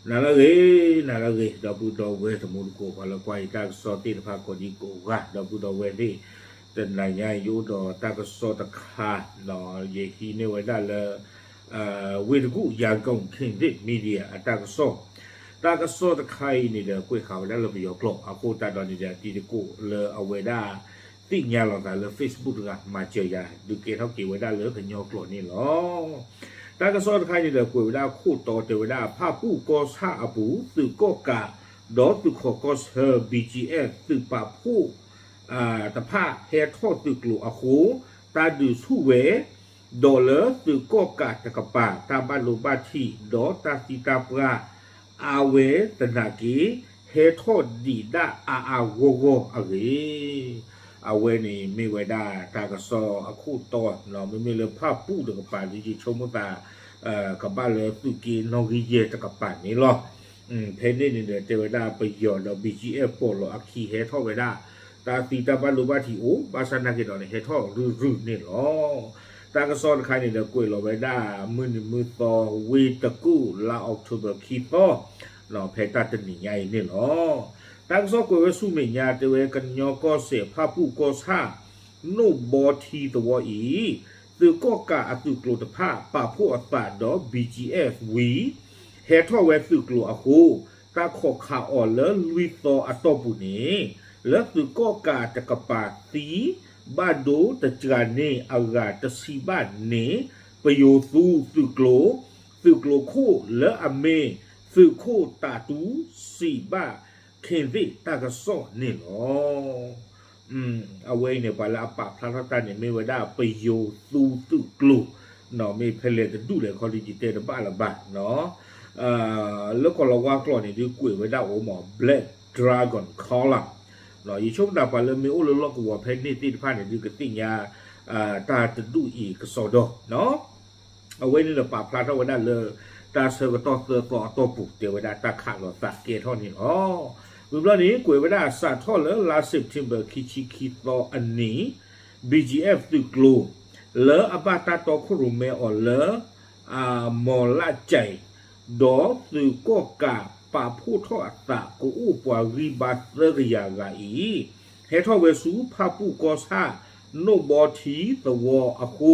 နၤလၢအဂ့ၤ, နၤလၢအဂ့ၤ, ဒီပုၢ်ဒီဝဲၢ်တံၤသကိး ပှၤလၢကွၢ်ယတၢ်ကစီၣ်သ့ၣ်တဖၣ်ကိးဒံကိးဂၤ, ဒီပုၢ်ဒီဝဲၢ်သ့ၣ်, တနၤညါအံၤ ယအိၣ်ဒီးတၢ်ကစီၣ်တခါ, ယဟံးန့ၢ်ဝဲဒၣ်လၢ ဝ့ၢ်တကူၣ် ယၤကိၣ် ခ့ၣ်သ့ၣ် media အတၢ်ကစီၣ်, တၢ်ကစီၣ်တခါအံၤန့ၣ်ဒီး ကွဲးဃာ်ဝဲဒၣ်လၢပယီၤကျိာ်, အဃိသတးဒီးန့ၣ်ဒီး တံၤသကိးလၢအဝဲဒၣ် သ့ၣ်ညါလီၤသးလၢ Facebook တဂၤ မၤစၢၤယၤ ဒုးကဲထီၣ်က့ၤဝဲဒၣ်လၢကညီကျိာ်န့ၣ်လီၤ. တၢ်ကစီၣ်တခါန့ၣ်ဒီး ကွဲးဝဲဒၣ်ခိၣ်တီတဲဝဲဒၣ် ဖၣ်ပူၣ်ကီၢ်ဆၣ်အပူၤ သုးကီၣ်ကး ဒီးသုးခိးကီၢ်ဆၢ BGF သုးပာ်ဖှိၣ် တဖၣ်ဟဲထီၣ်သုးကျိၤအဃိ တၢ်ဒုးဆူၣ်ဝဲ ဒီးလၢသုးကီၣ်ကးတကပၤ တၢ်ဘၣ်ဒိဘၣ်ထံး ဒီးတၢ်သံတၢ်ပှၢ် အါဝဲသနာ်က့ ဟဲထီၣ်ဒံးဒၣ်အါအါဂီၢ်ဂီၢ်အဂ့ၢ်, အဝဲန့ၣ်မ့ၢ်ဝဲဒၣ်တၢ်ကစီၣ်အခိၣ်တီ, မ့မ့ၢ်လၢဖၣ်ပူၣ်တကပၤဒီး ယဆိကမိၣ်သး ကဘၣ်လၢသုးက့နီၣ်ဂံၢ်ယဲၢ်တကပၤန့ၣ်လီၤ. ဖဲန့ၣ်န့ၣ်ဒီး တဲဝဲဒၣ်ပယီၤဒီး BGF ပိာ်လိာ်အခံဟဲထီၣ်ဝဲဒၣ် တၢ်သံတၢ်ဘၣ်ဒိဘၣ်ထံးအိၣ် ဘၣ်ဆၣ်သနာ်က့ဒီးန့ၣ် ဟဲထီၣ်ရုၢ်ရုၢ်န့ၣ်လီၤ. တၢ်ကစီၣ်တခါန့ၣ်ဒီး ကွဲးလီၤဝဲဒၣ် မုၢ်နံၤမုၢ်သီ ဝ့ၢ်တကူၣ် လါ October ခံသီ ဖဲတၢ်တနံၤညါအံၤန့ၣ်လီၤ. တၢ်ကစီၣ်ကွဲးဝဲဆူမဲာ်ညါ တဲဝဲ ကညီကီၢ်စဲၣ် ဖၣ်ပူၣ်ကီၢ်ဆၣ် နိၣ်ဘီထံသဝီအံၤ သုးကီၣ်ကးအသုးကျိၤတဖၣ် ပာ်ဖှိၣ်အသးဒီး BGF ဝံၤ ဟဲထီၣ်ဝဲသုးကျိၤအဃိ တၢ်ခိးခးအီၤလၢလွံၢ်သီအတီၢ်ပူၤန့ၣ် လၢသုးကီၣ်ကးတကပၤသံ ဘၣ်ဒိတစှၤန့ၢ်အဂၤတဆံဘၣ်န့ၣ် ပယိၤသူသုးကျိၤ သုးကျိၤခိၣ်လၢအမ့ၢ် သုးခိၣ်တၤတူ စံးဘၣ် ခ့ၣ်သ့ၣ် တၢ်ကစီၣ်န့ၣ်လီၤ. အဝဲအံၤန့ၣ် ပှၤလၢအပာ်ဖျါထီၣ်တၢ်န့ၣ် မ့ၢ်ဝဲဒၣ်ပယိၤသူသုးကျိၤ, မ့ၢ်ဖဲလဲၣ်တဒူၣ်လဲၣ်ခီဒုး ယတဲတဘၣ်လၢၤဘၣ်, လၢကီၢ်လီၤဝါကျိာ်န့ၣ်ဒုး ကွဲးဝဲဒၣ်အိၣ်မး Black Dragon Column, ယဆိကမိၣ်သးပှၤလၢမ့ၢ်အိၣ်လၢလီၢ်ကဝီၤဖဲန့ၣ်သ့ၣ်တဖၣ်န့ၣ်ဒုး ကသ့ၣ်ညါ တၢ်တဒူၣ်အံၤကစီဒီ, အဝဲန့ၣ်ဒီးပာ်ဖျါထီၣ်ဝဲဒၣ်လၢ တၢ်ဆၢကတီၢ်သၢသီအတီၢ်ပူၤ တဲဝဲဒၣ်တၢ်ခးလိာ်သးကဲထီၣ်န့ၣ်လီၤ. ဝံၤဘျီန့ၣ် ကွဲးဝဲဒၣ်စးထီၣ်လၢလါ September ခံဆံခံသီအနံၤ BGF သုးကျိၤ လၢအဘၣ်တၢ်တီခိၣ်ရိၣ်မဲအီၤလၢ မီၢ်လၢ်ကၠဲး ဒီးသုးကီၣ်ကးပာ်ဖှိၣ်ထီၣ်အသး ကအိၣ်ပှၤဂံၢ်ဘါသၢကယၤဂၤအံၤ ဟဲထီၣ်ဝဲဆူဖၣ်ပူၣ်ကီၢ်ဆၣ် နိၣ်ဘီထံသဝီအဃိ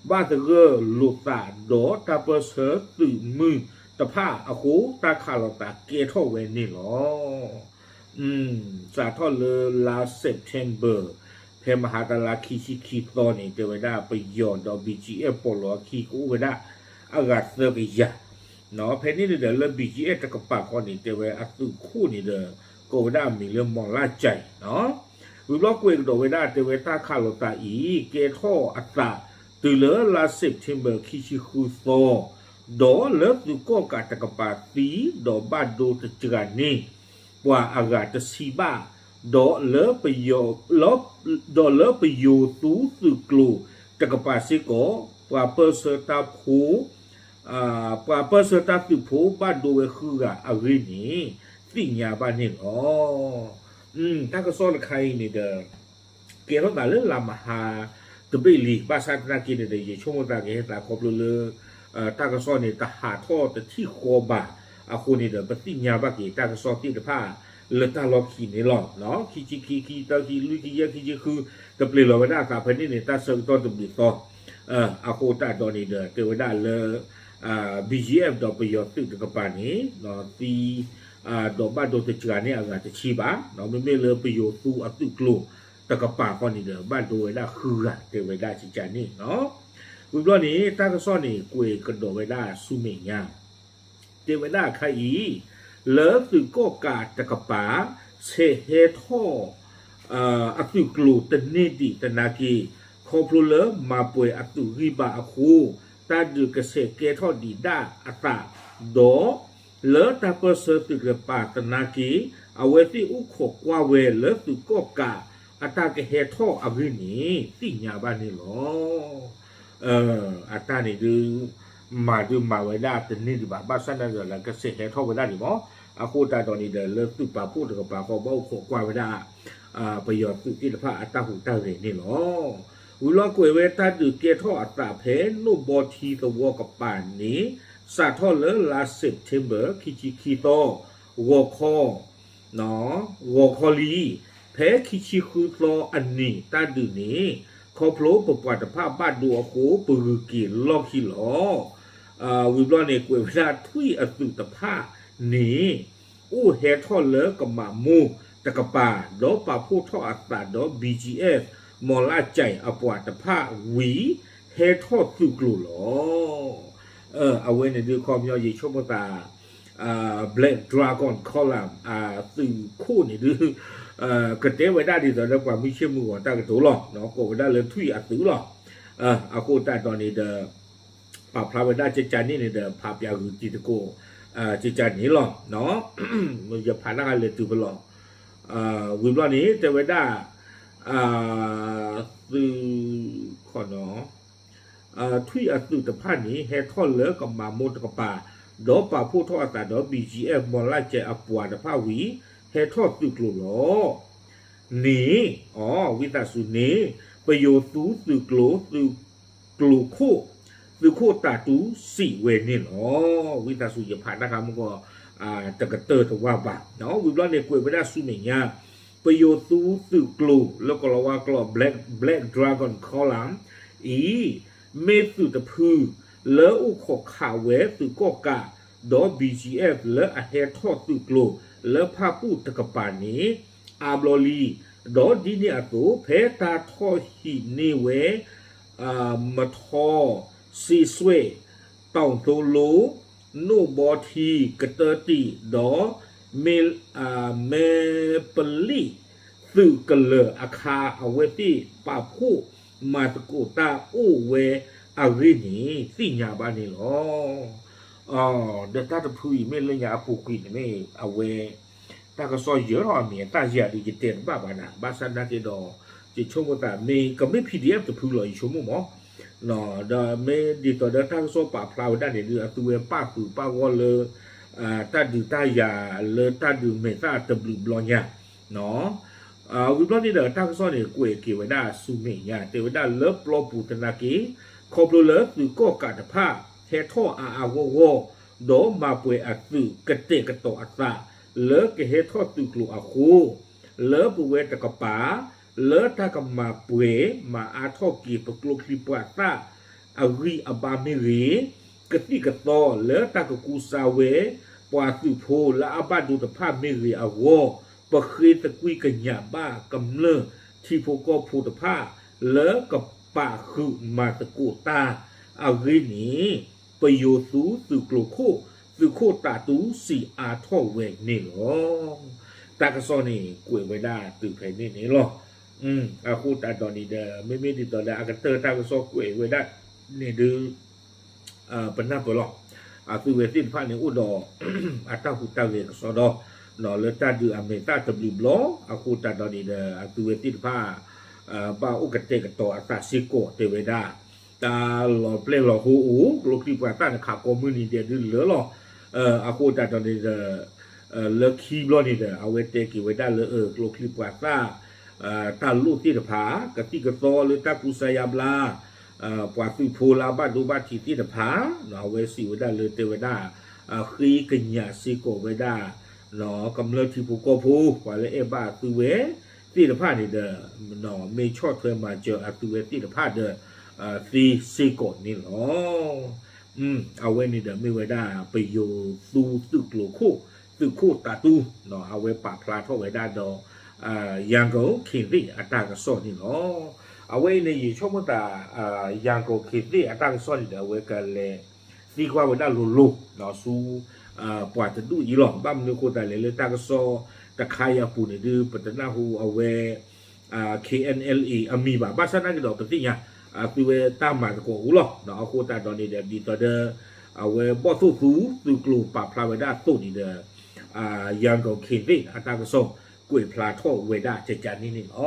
ဘၣ်သဂၢၢ်လိာ်သးဒီးတၢ်ပၢၢ်ဆၢသုးမုၢ်တဖၣ်အဃိ တၢ်ခးလိာ်သးကဲထီၣ်ဝဲန့ၣ်လီၤ. စးထီၣ်လၢလါ September ဖဲမဟါတလါခံဆံခံသီန့ၣ် တဲဝဲဒၣ်ပယီၤဒီး BGF ပိာ်လိာ်အခံကအိၣ်ဝဲဒၣ် အဂၤသၢကယၤ, ဖဲန့ၣ်န့ၣ်ဒီးလၢ BGF တကပၤဃီန့ၣ် တဲဝဲအသုးခိၣ်န့ၣ်ဒီး ကိးဝဲဒၣ်အမံၤလၢမီၢ်လၢ်ကၠဲး, ဝံၤဘျီကွဲးကဒီးဝဲဒၣ် တဲဝဲတၢ်ခးလိာ်သးအံၤ ကဲထီၣ်အသး တုၤလၢလါ September ခံဆံဃုသီ ဒီးလၢသုးကီၣ်ကးတကပၤသံ ဒီးဘၣ်ဒိတစှၤန့ၢ် ပှၤအဂၤတဆံဘၣ်, ဒီးလၢ ဒီးလၢပယိၤသူသုးကျိၤတကပၤစ့ၢ်ကီး ပှၤပၢၢ်ဆၢတၢ်ဖိ ပှၤပၢၢ်ဆၢတၢ်သုးဖိဘၣ်ဒိဝဲဃုဂၤအဂ့ၢ်န့ၣ် သ့ၣ်ညါဘၣ်န့ၣ်လီၤ. တၢ်ကစီၣ်တခါအံၤန့ၣ်ဒီး ကဲထီၣ်သးလၢလါမဟါတဘ့ၣ်လံ, ဘၣ်ဆၣ်သနာ်က့န့ၣ်ဒီး ယဆိကမိၣ်သးကဟဲသးခီဖျိလၢ တၢ်ကစီၣ်န့ၣ် တဟးထီၣ်တထံၣ်ဃီဘၣ်အဃိန့ၣ်ဒီး ပသ့ၣ်ညါဘၣ်က့ၤတၢ်ကစီၣ်သ့ၣ်တဖၣ်လၢတၢ်လီၢ်ခံန့ၣ်လီၤ. ခံဆံခံ, ခံသၢ, ခံလွံၢ်, ခံယဲၢ်, ခံဆံဃု, တပျ့ၤလီၤဝဲဒၣ်အသးဖဲန့ၣ်န့ၣ် တၢ်ဆၢကတီၢ်တဘျုးသီ အဃိသတးဒီးန့ၣ်ဒီး တဲဝဲဒၣ်လၢ BGF ဒီးပယီၤသုးတကပၤန့ၣ် သံ ဒီးဘၣ်ဒိတစှၤန့ၢ်အဂၤတဆံဘၣ်, မ့မ့ၢ်လၢပယိၤသူအသုးကျိၤတကပၤဃီန့ၣ်ဒီး ဘၣ်ဒိဝဲဒၣ်ဃုဂၤ တဲဝဲဒၣ်ကကန့ၣ်လီၤ. ဝံၤဘျီန့ၣ် တၢ်ကစီၣ်န့ၣ် ကွဲးကဒီးဝဲဒၣ်ဆူမဲာ်ညါ တဲဝဲဒၣ်အခါအံၤ လၢသုးကီၣ်ကးတကပၤ ဆဲးဟဲထီၣ် အသုးကျိၤတန့ၢ်ဒံးသနာ်က့ ခီဖျိလၢမၤပှဲၤအသုးဂံၢ်ဘါအဃိ တၢ်ဒုးကဆဲးကဲထီၣ်ဒံးဒၣ်အသး ဒီး လၢတၢ်ပၢၢ်ဆၢသုးတကပၤသနာ်က့ အဝဲသ့ၣ်အိၣ်ခိးကွၢ်ဝဲလၢသုးကီၣ်ကးအတၢ်ကဟဲထီၣ်အဂ့ၢ်န့ၣ် သ့ၣ်ညါဘၣ်န့ၣ်လီၤ. အတၢ်န့ၣ်ဒုး မၤဒုးမၤဝဲဒၣ်တန့ၢ်ဒံးဘၣ်, ဘၣ်ဆၣ်သနာ်က့ဒီး ကဆဲးဟဲထီၣ်ဝဲဒၣ်ဒံးမး, အဃိသတးဒီးန့ၣ်ဒီး လၢသုးပာ်ဖှိၣ်တကပၤဃီ ဘၣ်အိၣ်ခိးကွၢ်ဝဲဒၣ် ပယီၤသုးသ့ၣ်တဖၣ်အတၢ်ဟူးတၢ်ဂဲၤန့ၣ်လီၤ. ဝံၤလီၤကွဲးဝဲတၢ်ဒုးကဲထီၣ်အသးဖဲနိၣ်ဘီထံသဝီကပၤန့ၣ် စးထီၣ်လၢလါ September ခံဆံခံသီ ဂီၤခီ ဂီၤခီလံ, ဖဲခံဆံဃုသီအနံၤတၢ်ဒုးန့ၣ် ခီဖျိပပှၤတဖၣ်ဘၣ်ဒိအဃိ ပဂုၤက့ၤလီၢ်ခံလီၤ. ဝံၤဘျီန့ၣ် ကွဲးဝဲဒၣ်ထွံၣ်အသုးတဖၣ်န့ၣ် အိၣ်ဟဲထီၣ်လၢကမးမိၢ်တကပၤ ဒီးပာ်ဖှိၣ်ထီၣ်အသးဒီး B G F မီၤလၢ်ကၠဲးအပှၤတဖၣ်ဝံၤ ဟဲထီၣ်သုးကျိၤလီၤ. အဝဲန့ၣ်ဒုးခီပညီယဆိကမိၣ်သး Black Dragon Column သုးခိၣ်န့ၣ်ဒုး ကတဲဝဲဒၣ်ဒ်သိးဒီးပှၤမုၢ်ဆ့ၣ်မုၢ်ဂီၤတၢ်ကတိၤလီၤ. ကိးဝဲဒၣ်လၢထွံၣ်အသုးလီၤ. အဃိသတးဒီးန့ၣ်ဒီး ပာ်ဖျါဝဲဒၣ်ကကန့ၣ်န့ၣ်ဒီး ဖးပၠးဂုာ်တံၤသကိး ကကန့ၣ်လီၤ. ယဖးတၢ်ဂၤလဲၤတုၤဖဲလီၤ. ဝံၤဘျီန့ၣ် တဲဝဲဒၣ် သုး ထွံၣ်အသုးတဖၣ်န့ၣ် ဟဲထီၣ်လၢကမးမိၢ်တကပၤ ဒီးပာ်ဖှိၣ်ထီၣ်အသးဒီး B G F မီၤလၢ်ကၠဲးအပှၤတဖၣ်ဝံၤ ဟဲထီၣ်သုးကျိၤလီၤ. န့ၣ် အီ ဝံသးစူၤန့ၣ် ပယိၤသူသုးကျိၤ သုးကျိၤခိၣ် သုးခိၣ်တၢ်တူစံးဝဲန့ၣ်လီၤ. ဝံသးစူၤယဖးတၢ်ခါမုၢ်ကီး တကတၢၢ်တဝၢ်ဘၣ်. ဝံၤဘျီန့ၣ်ကွဲးဝဲဒၣ်ဆူမဲာ်ညါ ပယိၤသူသုးကျိၤလၢကီၢ်လီၤဝါကျိာ် Black Dragon Column အံၤ မ့ၢ်သုးတဖု လၢအိၣ်ခိးခးဝဲသုးကီၣ်ကး ဒီး B G F လၢအဟဲထီၣ်သုးကျိၤလၢဖၣ်ပူၣ်တကပၤန့ၣ် အါဘျီလံ. ဒီးဒ်န့ၣ်အသိး ဖဲတၢ်ထီၣ်ဟံးန့ၢ်ဝဲ မထီ စ့စွဲၣ် တီၣ်သိလိ နိၣ်ဘီထံ ကတၢတံး ဒီး မဲပလံၣ်သုးကလၢၤအခါ အဝဲသ့ၣ်ပာ်ဖှိၣ်မၤသကိးတၢ်အိၣ်ဝဲအဂ့ၢ်န့ၣ် သ့ၣ်ညါဘၣ်န့ၣ်လီၤ. ဒီးတၢ်တဖုအံၤမ့ၢ်လၢညါအပူၤကွံာ်န့ၣ်မ့ၢ်အဝဲ တၢ်ကစီၣ်ယၢၤထီၣ်အမံၤအသၣ်ယၤဒုးယတဲတဘၣ်ဘၣ်နၤ ဘၣ်ဆၣ်သနာ်က့ဒီး ယဆိကမိၣ်သးမ့ၢ်ကမ့ၢ် P D F တဖုလီၤ ယဆိကမိၣ်မး ဒီးမ့ၢ်ဒ်သိးဒီးတၢ်ကစီၣ်ပာ်ဖျါဝဲဒၣ်န့ၣ်ဒုး အသုဝဲပၣ်ဃုာ်ပၣ်ဂီၢ်လၢ တၢ်ဒုးတၢ်ယၤလၢတၢ်ဒုးမဲာ်သၣ်တဘျုးဘျီညါ ဝံၤဘျီန့ၣ်ဒီးတၢ်ကစီၣ်န့ၣ် ကွဲးက့ၤဝဲဒၣ်ဆူမဲာ်ညါ တဲဝဲဒၣ်လၢပျီပူၤသနာ်က့ ခီဖျိလၢသုးကီၣ်ကးတဖၣ် ဟဲထီၣ်အါအါဂီၢ်ဂီၢ် ဒီးမၤပှဲၤအသုးကတဲာ်ကတီၤအသး လၢကဟဲထီၣ်သုးကျိၤအဃိ လၢပဝဲတကပၤ လၢတၢ်ကမၤပှဲၤမၤအါထီၣ်က့ၤပကျိချံပှၤသၣ် အဂံၢ်အဘါမ့ၢ်ဂ့ၤ, ကသံၣ်ကသီလၢတၢ်ကကူစါဝဲ ပှၤသုးဖိလၢအဘၣ်ဒိတဖၣ်မ့ၢ်ဂ့ၤအဂီၢ်, ပဃ့သကွံာ်ကညးဘၣ်ကမျၢၢ်ထံဖိကီၢ်ဖိတဖၣ် လၢကပာ်ဃုာ်မၤသကိးတၢ်အဂ့ၢ်န့ၣ် ပယိၤသူသုးကျိၤခိၣ် သုးခိၣ်တၢ်တူစံးအါထီၣ်ဝဲန့ၣ်လီၤ. တၢ်ကစီၣ်န့ၣ် ကွဲးဝဲဒၣ်တုၤဖဲန့ၣ်န့ၣ်လီၤ. အဃိသတးဒီးန့ၣ်ဒီး မ့မ့ၢ်ဒ်သိးဒီးအကတၢၢ်တၢ်ကစီၣ်ကွဲးဝဲဒၣ်န့ၣ်ဒုး ပနၢ်ပၢၢ်လီၤ. အသုဝဲသ့ၣ်တဖၣ်န့ၣ်အိၣ်ဒီး အတၢ်ဟူးတၢ်ဂဲၤကစီဒီ လၢတၢ်ဒုးအမဲာ်သၣ်တဘျုးဘျီ အဃိသတးဒီးန့ၣ်ဒီး အသုဝဲသ့ၣ်တဖၣ် ဘၣ်အိၣ်ကတဲာ်ကတီၤအသးစ့ၢ်ကီးတဲဝဲဒၣ် တၢ်လီၤပျဲၢ်လီၤဟိအိၣ် ကျိချံပှၤသၣ်န့ၣ်ခးကိးမုၢ်နံၤဒဲးဒုးလၢာ်လီၤ. အဃိသတးဒီးန့ၣ်ဒီး လၢခံဘျီန့ၣ်ဒီး အဝဲတဲက့ၤဝဲဒၣ်လၢ ကျိချံပှၤသၣ် တၢ်လိၣ်သ့ၣ်တဖၣ် ကသံၣ်ကသီလၢတၢ်ကူစါယါဘျါ ပှၤသုးဖိလၢအဘၣ်ဒိဘၣ်ထံးသ့ၣ်တဖၣ် အဝဲစံးဝဲဒၣ်လၢတဲဝဲဒၣ် ဃ့ကညးစ့ၢ်ကီးဝဲဒၣ် ကမျၢၢ်ထံဖိကီၢ်ဖိ ပှၤလၢအဲၣ်ဘၣ်အသုဝဲသ့ၣ်တဖၣ်န့ၣ်ဒီး မ့ၢ်ဆီၣ်ထွဲမၤစၢၤအသုဝဲသ့ၣ်တဖၣ်ဒီး သ့စ့ၢ်ကီးန့ၣ်လီၤ. အဝဲန့ၣ်ဒီးမ့ၢ်ဝဲဒၣ် ပယိၤသူသုးကျိၤခိၣ် သုးခိၣ်တၢ်တူ အဝဲပာ်ဖျါထီၣ်ဝဲဒၣ်ဒီး ရန်ကုန်ခေတ်သစ် အတၢ်ကစီၣ်န့ၣ်လီၤ. အဝဲအံၤန့ၣ် ယဆိကမိၣ်သး ရန်ကုန်ခေတ်သစ် အတၢ်ကစီၣ်န့ၣ်ဒီး အဝဲကလဲၤသံကွၢ်ဝဲဒၣ်လိၤလိၤ ဆူ ပှၤတဒူၣ်အံၤလီၤ. ဘၣ်မနုၤအဃိသတးလဲၣ်လၢတၢ်ကစီၣ်တခါအံၤအပူၤန့ၣ်ဒုး ပတနၢ်ဟူအဝဲ K N L A အမံၤဘၣ်. ဘၣ်ဆၣ်သနာ်က့ဒီးပသ့ၣ်ညါ အသုဝဲတၢ်မၤသကိးအိၣ်လီၤ. အဃိသတးဒီးန့ၣ်ဒီး ဒ်သိးဒီး အဝဲဘီၣ်သိၣ်သူသုးကျိၤပာ်ဖျါဝဲဒၣ်အသိးန့ၣ်ဒီး ရန်ကုန်ခေတ်သစ် အတၢ်ကစီၣ်ကွဲးဖျါထီၣ်ဝဲဒၣ်ကကန့ၣ်န့ၣ်လီၤ.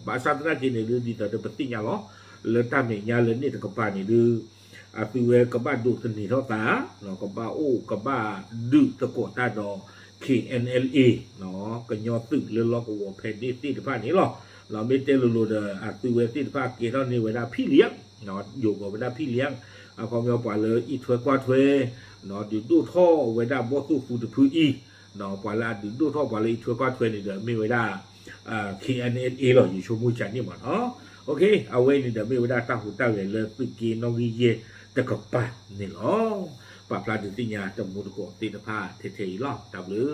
ဘၣ်ဆၣ်သနာ်က့န့ၣ်ဒုး ဒ်သိးဒီးပသ့ၣ်ညါလီၤ. လၢတၢ်မဲာ်ညါလၢန့ၣ်တကပၤန့ၣ်ဒုး အသုဝဲကဘၣ်ဒိးသန့ၤထီၣ်သး ကဘၣ်အိၣ်ကဘၣ်ဒုးသကိးတၢ်ဒီး K N L A ကညီသုးလၢလီၢ်ကဝီၤဖဲန့ၣ်သ့ၣ်တဖၣ်န့ၣ်လီၤ. မ့ၢ်တဲလိၤလိၤဒီး အသုဝဲသ့ၣ်တဖၣ်ကဲထီၣ်န့ၢ်ဝဲဒၣ်ဖံးလံ ယိၤကီးဝဲဒၣ်ဖံလံ, အခီပညီပှၤလၢအံးထွဲကွၢ်ထွဲ ဒုးဒိၣ်ထီၣ်ဝဲဒၣ်ဘီၣ်သိၣ်သူတဖုအံၤ, ပှၤလၢအဒုးဒိၣ်ထီၣ်ပှၤလၢအံးထွဲကွၢ်ထွဲန့ၣ်ဒီး မ့ၢ်ဝဲဒၣ် K N L A လီၤ. ယဆိကမိၣ်ကန့ၣ်မးနီၤ. အဝဲန့ၣ်ဒီးမ့ၢ်ဝဲဒၣ်တၢ်ဟူးတၢ်ဂဲၤလၢသုးက့နီၣ်ဂံၢ်ယဲၢ်တကပၤန့ၣ်လီၤ. ပာ်ဖျါဒုးသ့ၣ်ညါတမူတကိးသ့ၣ်တဖၣ်ထဲထဲအံၤလီၤ. တၢ်ဘျုး